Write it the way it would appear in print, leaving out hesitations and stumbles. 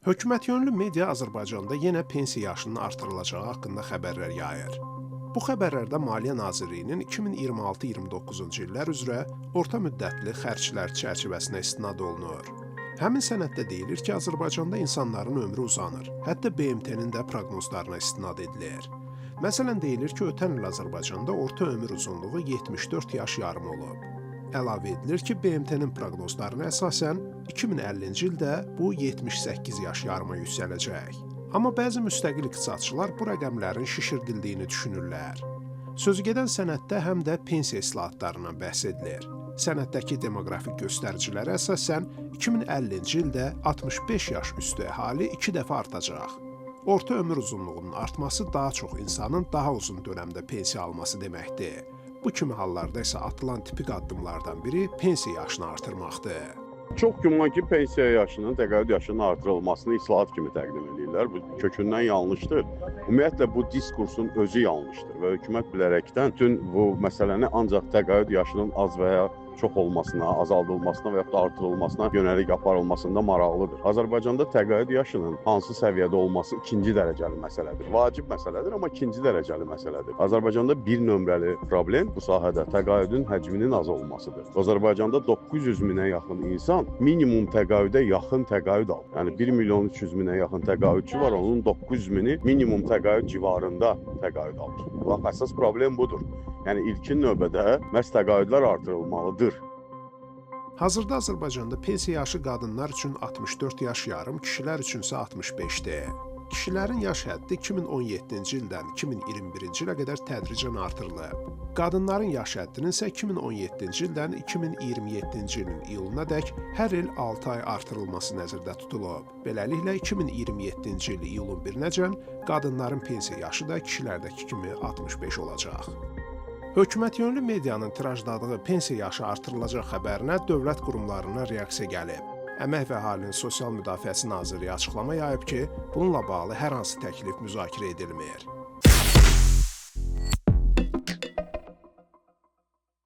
Hökumətyönlü media Azərbaycanda yenə pensiya yaşının artırılacağı haqqında xəbərlər yayır. Bu xəbərlərdə Maliyyə Nazirliyinin 2026-29-cu illər üzrə orta müddətli xərclər çərçivəsinə istinad olunur. Həmin sənəddə deyilir ki, Azərbaycanda insanların ömrü uzanır. Hətta BMT-nin də proqnozlarına istinad edilir. Məsələn, deyilir ki, ötən il Azərbaycanda orta ömür uzunluğu 74 yaş yarım olub. Əlavə edilir ki, BMT-nin proqnozlarına əsasən 2050-ci ildə bu 78 yaş yarıma yüksələcək. Amma bəzi müstəqil iqtisadçılar bu rəqəmlərin şişirdildiyini düşünürlər. Sözügedən sənəddə həm də pensiya islahatlarından bəhs edilir. Sənəddəki demoqrafik göstəricilərə əsasən 2050-ci ildə 65 yaş üstü əhali 2 dəfə artacaq. Orta ömür uzunluğunun artması daha çox insanın daha uzun dönəmdə pensiya alması deməkdir. Bu kimi hallarda isə atılan tipik addımlardan biri pensiya yaşını artırmaqdır. Çox güman ki, pensiya yaşının, təqaüd yaşının artırılmasını islahat kimi təqdim edirlər. Bu kökündən yanlışdır. Ümumiyyətlə bu diskursun özü yanlışdır və hökumət bilərəkdən bütün bu məsələni ancaq təqaüd yaşının az və ya çox olmasına, azaldılmasına və yaxud da artırılmasına yönəlik aparılmasında maraqlıdır. Azərbaycanda təqaüd yaşının hansı səviyyədə olması ikinci dərəcəli məsələdir. Vacib məsələdir, amma ikinci dərəcəli məsələdir. Azərbaycanda bir nömrəli problem bu sahədə təqaüdün həcminin az olmasıdır. Azərbaycanda 900 minə yaxın insan minimum təqaüdə yaxın təqaüd alır. Yəni 1 milyon 300 minə yaxın təqaüdçü var, onun 900 mini minimum təqaüd civarında təqaüd alır. Bax, əsas problem budur. Yəni ilkin növbədə məhz təqaüdlər artırılmalıdır. Hazırda Azərbaycanda pensiya yaşı qadınlar üçün 64 yaş yarım, kişilər üçün isə 65-dir. Kişilərin yaş həddi 2017-ci ildən 2021-ci ilə qədər tədricən artırılıb. Qadınların yaş həddinin isə 2017-ci ildən 2027-ci ilin iyulunadək hər il 6 ay artırılması nəzərdə tutulub. Beləliklə 2027-ci il iyulun 1-nəcən qadınların pensiya yaşı da kişilərdəki kimi 65 olacaq. Hökumətyönlü medianın tirajladığı pensiya yaşı artırılacaq xəbərinə dövlət qurumlarından reaksiya gəlib. Əmək və Əhalinin Sosial Müdafiəsi Nazirliyi açıqlama yayıb ki, bununla bağlı hər hansı təklif müzakirə edilmir.